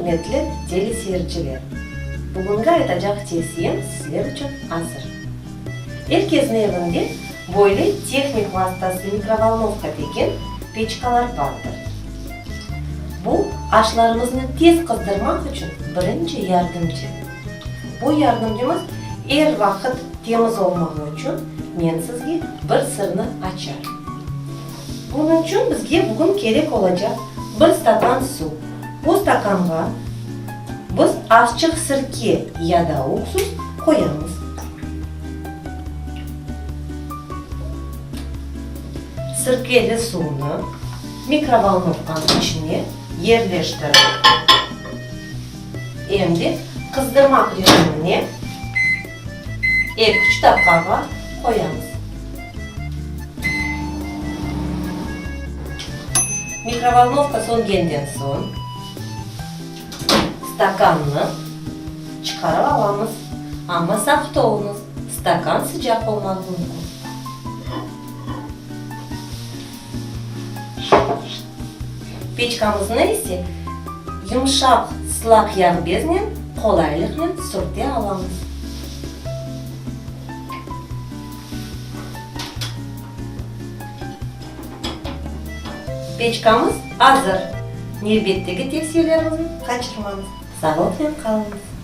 Ürmetli teleseyirciler! Bugüngi aytacaq tevsiyem sizler içün azır. Er kesniñ evinde böyle tehnik vastası mikrovolnovka degen peçkalar bardır. Bu, aşlarımıznı tez qızdırmaq içün birinci yardımcı. Bu yardımcımız er vaqıt temiz olmağı içün men sizge bir sırnı açar. Bunıñ içün bizge bugün kerek olacaq bir stakan suv. Bu stakanğa biz azçıq sirke ya da uksus qoyamız. Sirkeli suvnı mikrovolnovkanıñ içine yerleştirip, em de qızdırmaq rejimine eki-üç daqqağa qoyamız. Mikrovolnovka söngenden soñ stakannı çıqarıp alamız, amma saqt oluñız, stakan sıcaq olmaq mümkün. Peçkamıznı ise yumşaq sılaq yağ beznen qolaylıqnen sürte alamız. Peçkamız azır. Nevbetteki tevsiyelerimizni qaçırmañız. Sağlıqnen qalıñız!